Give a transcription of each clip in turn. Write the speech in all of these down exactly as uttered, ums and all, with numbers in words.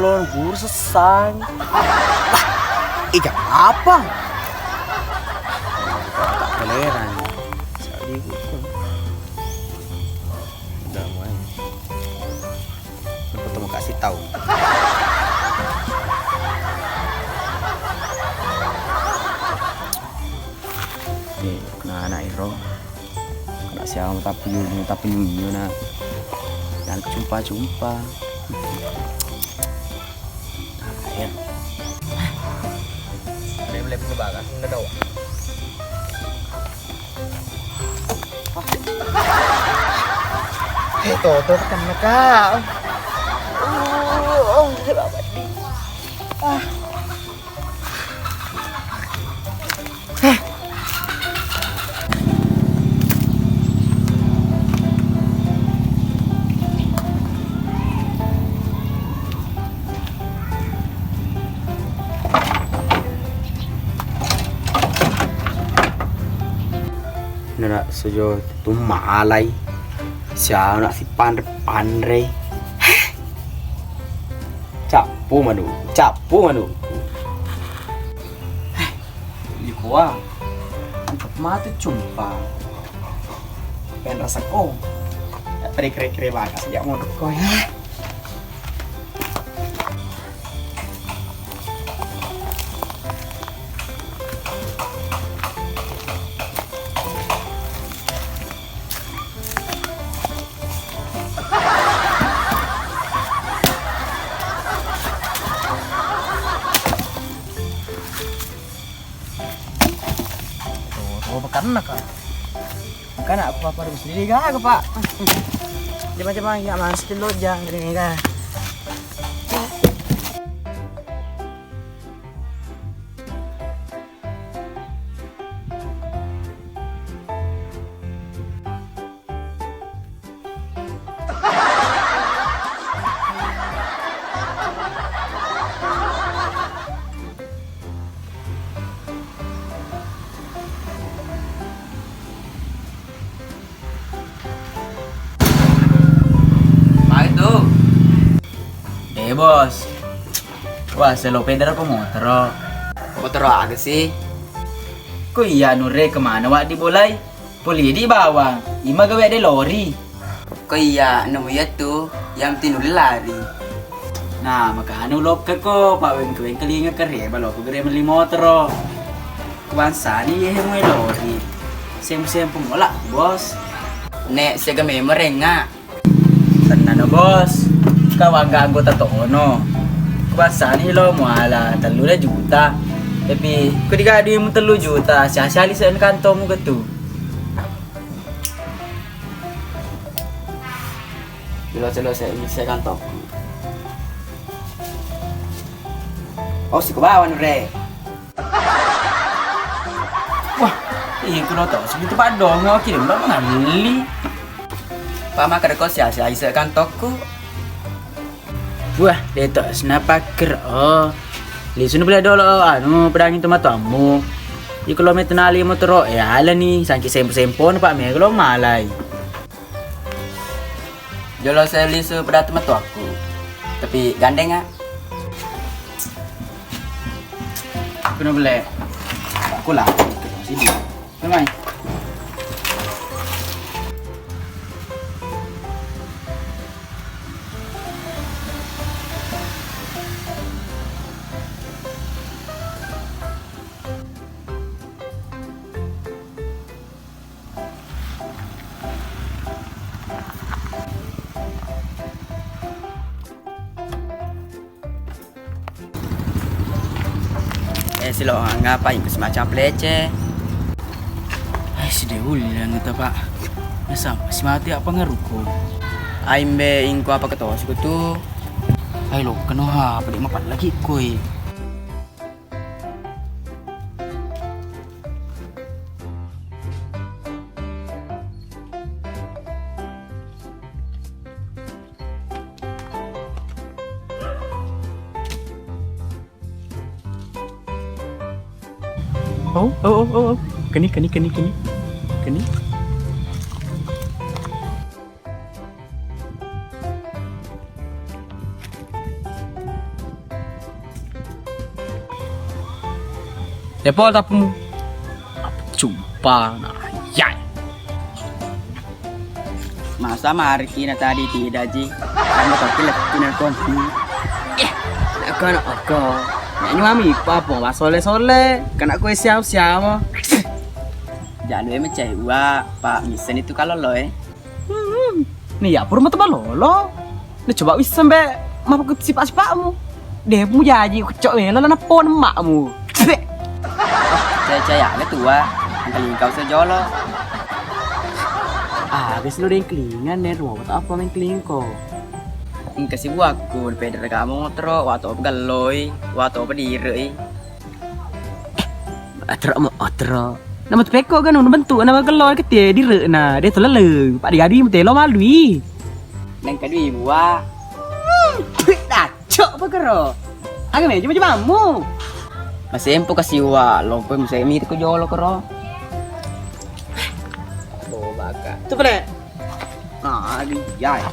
Guru sessang. Lah, ija apa? Tak toleran. Jadi buku. Udah mulai. Aku temu kasih tahu. Nih, kena anak iro. Kena siapa tapi yuk, tapi yuk, yuk, nak. Jangan cumpa-cumpa. Ayo. Boleh, boleh buka bagas, nggak tahu. Eh, Toto, kenapa kau? Oh, oh, kenapa nih? Ah. Nara sojo tu malai, siana si panre-panre. Cappu manu, cappu manu. Ikoa, mantap matu cumpa. Pengen rasa ko. Ya, kere-kere bagas, ya, mau ko ya. Tuh, tuh, bekanna, Kak. Makana aku apa harus diri gaga, Pak. Coba-coba ya, Mas, dulu jangan gini, Kak. Magi tu? Eh, Bos. Wah, selo pedara apa motoro? Motoro aga sih? Ko iya, Nure, kemana wak dibolai? Poli di bawang, ima gawe de lori. Ko iya, nemu iya tu, yang penting nulle lari. Nah, makanya ulokka ko, Pak, wengke-wengke linga kare, baloko gere melli motoro. Kuansani ye hemu lori. Sempu-sempu mola, Bos. Nek siaga memeng rengnga. Tennana, Bos. Kau angga anggota tono. Kuansani lo muala tellu juta. Tapi ko diga duimu tellu juta, sia-sia lise' kantongmu ketu. Dilose-lose lise' kantongku. Oh, siko bawa, Nure. Wah, iya, kulo to, segitu padonga, oke, mbak mengalli. Pak, makkeda ko sia-sia lise' kantongku. Wah, deto, senapa ker, oh. Lisuni pole dolo, anu, pedangi tomatoammu. Iko lo metu nali motoro, eh, alani, sangki sempo-sempona, Pak, mega lo malai. Jolo saya lisu pada tomatoakku. Tapi gandeng, ah. Aku na bele. Aku lah. Sini. Mai. Eh, silo, ngapa iku semacam pelece? Ai, sideuli anu ta, Pak. Nasaba simati apa ngeruko? Ai, mbe, ingko apa ketosi kutu? Ai, lo keno ha, apa dek mapat lagi koi. Oh, oh, oh, oh, oh. Keni, keni, keni, keni. Keni. Tepol tapumu. Cumpa na yai. Masa mariki na tadi tidak ji? Kan betul lettu na kompi. Eh, nak kena apa? Nak nyuami apa? Apa sole-sole? Kena kue siam-siam. Jangan lupa mencari uang, Pak. Bisa itu kalau lo eh. Hmm, ni ya pura mata balolo. Ni coba wisseng be, mapakku sipak-sipakmu. De mujaji, kucok melo la nappo nemmakmu. Cek. Caya-caya aga tua, engkaling kau sejolo. Ah, guys, lu dengklingan, nen, mau apa main klingko? Engka si buakku, peder kamu motoro, wato pegalloi, wato pedirei. Atro mo, atro. Nama tu pekko kan, bentuk nama gelo ketie direna, de tu lele. Pak diadi mutelo malui. Nang kadui mua. Dacok apa kero? Aga meja macam mamu. Masempo kasi wa, lompo musemi ko jolo kero. Oh, baka. Tu pale. Ah, agi jai.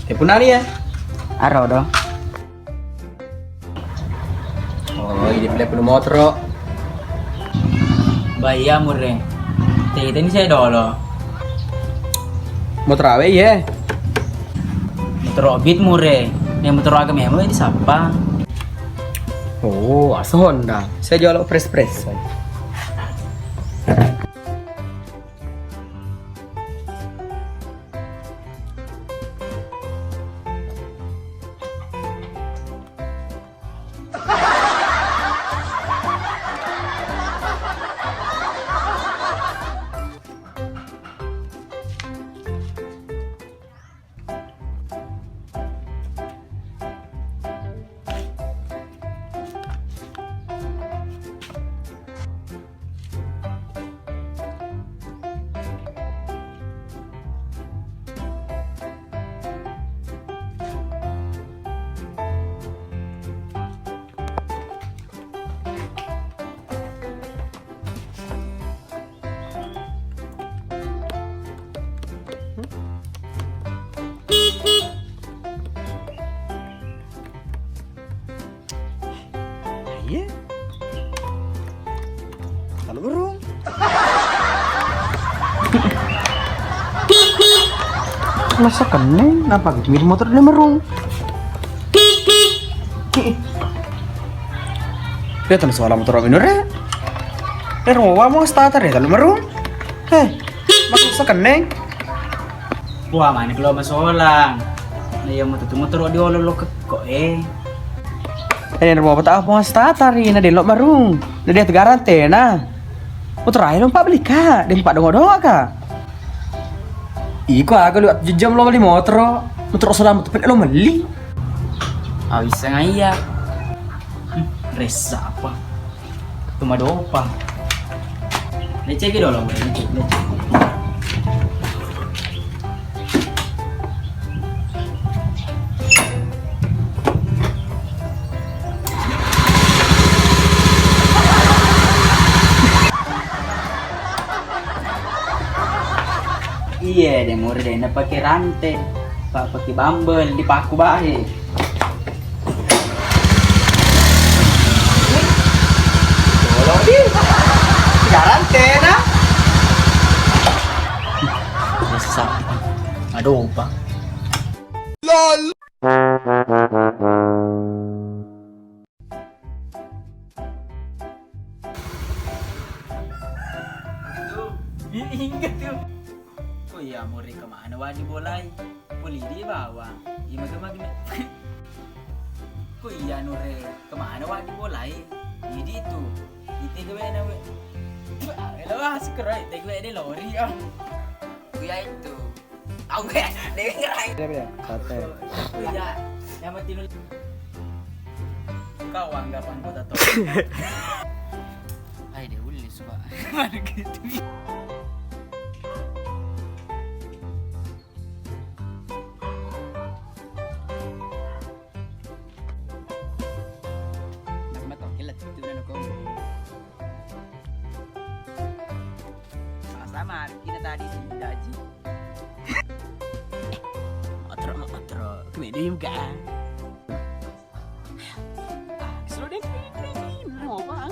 Eh, punani ya? Aro do. Oh, ini pele punu motoro. Bahaya mure. Tete ni saya dolo. Motoro awe ye? Motoro Beat mure. Yang motoro aga memang di sapa? Oh, asa Honda. Saya jual press-press. Iya. Kalau burung. Masa keneng, napa gitu? Mirip motor dia merung. Dia tuh soal motor minore. Eh, rumah mau starter ya, kalau merung. Eh, masa keneng. Wah, mana kalau masolang. Nah, iya motor motor di olo lo kekko eh. Eh, rumah apa tak apa starter ini, dia lo merung. Nah, dia tegaran tena. Motor aja lo empat beli kak, dan empat dongok-dongok kak. Iko aga liwat jejam lo beli motor, motor salam tu lo meli. Awis sengaja. Hmm, resa apa? Cuma dopa. Lecek dulu, lecek, lecek. Iya, deh, murid deh, na pakai rantai, pak pakai bambel, dipaku bahe. Tolong di, jarang tena. Bisa, aduh, pak. Lol. Ingat tuh. Ko iya muri kemana wadi bolai? Puli di bawang. Ima kemana? Ko iya nure kemana wadi bolai? Idi itu. Ite gue na we. Elo ah sekerai ite gue de lori ah. Kuya itu. Tahu gue, Dewi ngerai. Beda, beda. Sate. Iya, yang penting dulu. Kau anggap anggota tuh. Ai deh, ulli suka. Mana gitu. Nama tau kela tuh udah nukung. Sama-sama, kita tadi sih gaji. Otro, otro, kemedi juga. Slow deh, kemedi, mau apa?